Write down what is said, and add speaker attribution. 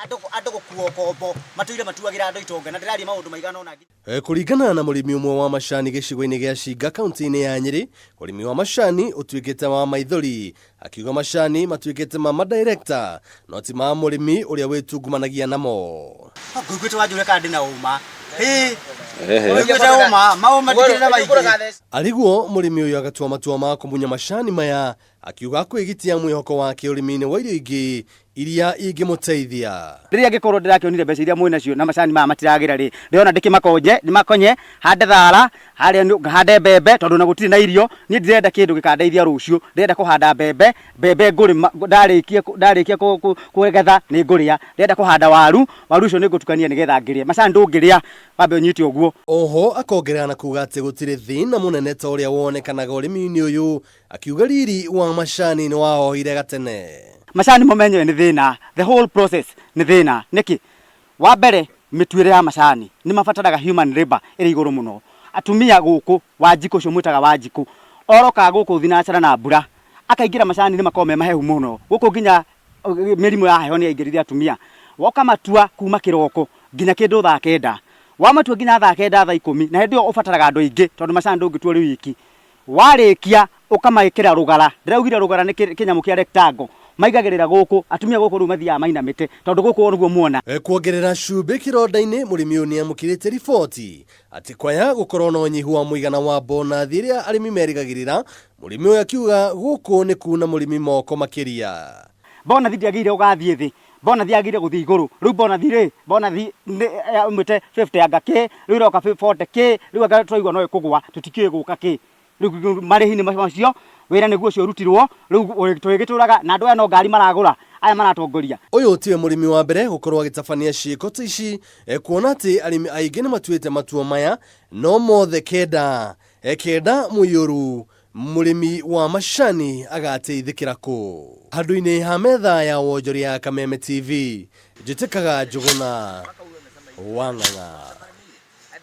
Speaker 1: Andũ gũkuo ngombo matũire matuagĩra andũ itonga na ndĩraria maũndũ maigana ũna.
Speaker 2: Kũringana na mũrĩmi ũmwe wa macani gĩcigo-inĩ gĩa Cinga kaunti-inĩ ya Nyĩrĩ, ũrĩmi wa macani ũtuĩkĩte wa maithori. Akiuga macani matuĩkĩte ma madirector no ti ma mũrĩmi ũrĩa wĩtungumanagia namo.
Speaker 1: Ngũiguĩte wanjũria kana ndĩna ũma. Hĩ! Ngũiguĩte ũma, maũma ndikĩrĩ na maingĩ.
Speaker 2: Arĩguo mũrĩmi ũyũ agatua matua ma kũmunya macani maya akiuga akwĩgitia mwĩhoko wake ũrĩmi-inĩ wa irio ingĩ iria ingĩmũteithia.
Speaker 1: Rĩrĩa ngĩkorwo ndĩrakĩonire mbeca iria mwĩ nacio na macani maya matiragĩra rĩ, ndĩrona ndĩkĩmakonje, ndĩmakonye, hande thara, harĩa hande mbembe tondũ ona gũtirĩ na irio, niĩ ndirenda kĩndũ gĩkandeithia rũciũ, ndĩrenda kũhanda mbembe, mbembe ngũrĩma ndarĩkia ndarĩkia kũgetha nĩ ngũrĩa, ndĩrenda kũhanda waru, waru icio nĩ ngũtukania nĩgetha ngĩrĩe, macani ndũngĩrĩa wambe ũnyite ũguo.
Speaker 2: Oho akongerera na kuga atĩ gũtirĩ thĩna mũnene ta ũrĩa wonekanaga ũrĩmi-inĩ ũyũ Akiuga riri wa macani nĩ wahohire gatene.
Speaker 1: Macani mo menyewe nĩ thĩna, the whole process nĩ thĩna. Nĩkĩ? Wa mbere mĩtuĩre ya macani nĩ mabataraga human labour ĩrĩ igũrũ mũno. Atumia gũkũ, Wanjikũ ũcio mwĩtaga Wanjikũ, orokaga gũkũ thinacara na mbura, akaingĩra macani-inĩ makoragwo me mahehu mũno. Gũkũ nginya mĩrimũ ya heho nĩ yaingĩrire atumia. Ũkamatua kuma kĩroko nginya kĩndũ thaa kenda. Wamatua nginya thaa kenda thaa ikũmi, na hĩndĩ ĩyo ũbataraga andũ aingĩ tondũ macani ndũngĩtua ũrĩ wiki. Warĩkia ũkamekĩra rũgara, ndĩraugire rũgara nĩ kĩnyamũ kĩa rectangle, maigagĩrĩra gũkũ, atumia gũkũ rĩu mathiaga mainamĩte tondũ gũkũ nĩguo muona.
Speaker 2: Kuongerera cumbĩ kĩronda-inĩ, mũrĩmi ũyũ nĩamũkĩrĩte riboti atĩ kwaya gũkorwo na ũnyihu wa mũigana wa bonathi ĩrĩa arĩmi merĩgagĩrĩra, mũrĩmi ũyũ akiuga gũkũ nĩ kuna mũrĩmi moko makĩria.
Speaker 1: Bonathi ndĩagĩrĩire gũgathiĩ thĩ, bonathi yagĩrĩire gũthiĩ igũrũ, rĩu bonathi rĩ, bonathi nĩ yaumĩte 50 anga kĩ, rĩu ĩroka 40 kĩ, rĩu anga twaigua no ĩkũgwa, tũtikĩũĩ ĩgũka kĩ. Rĩu marĩhi nĩ macio, wĩra nĩguo ũcio ũrutirwo, rĩu tũgĩgĩtũraga na andũ aya no ngari maragũra, aya maratongoria.
Speaker 2: Ũyũ tiwe mũrĩmi wa mbere gũkorwo agĩtabania ciĩko ta ici kuona atĩ arĩmi aingĩ nĩmatuĩte matua maya no mothe kenda kenda mũiyũru Mũrĩmi wa macani agateithĩkĩra kũ? Handũ-inĩ ha metha ya wonjoria ya Kameme TV, njĩtĩkaga Njũgũna wa Ng'ang'a.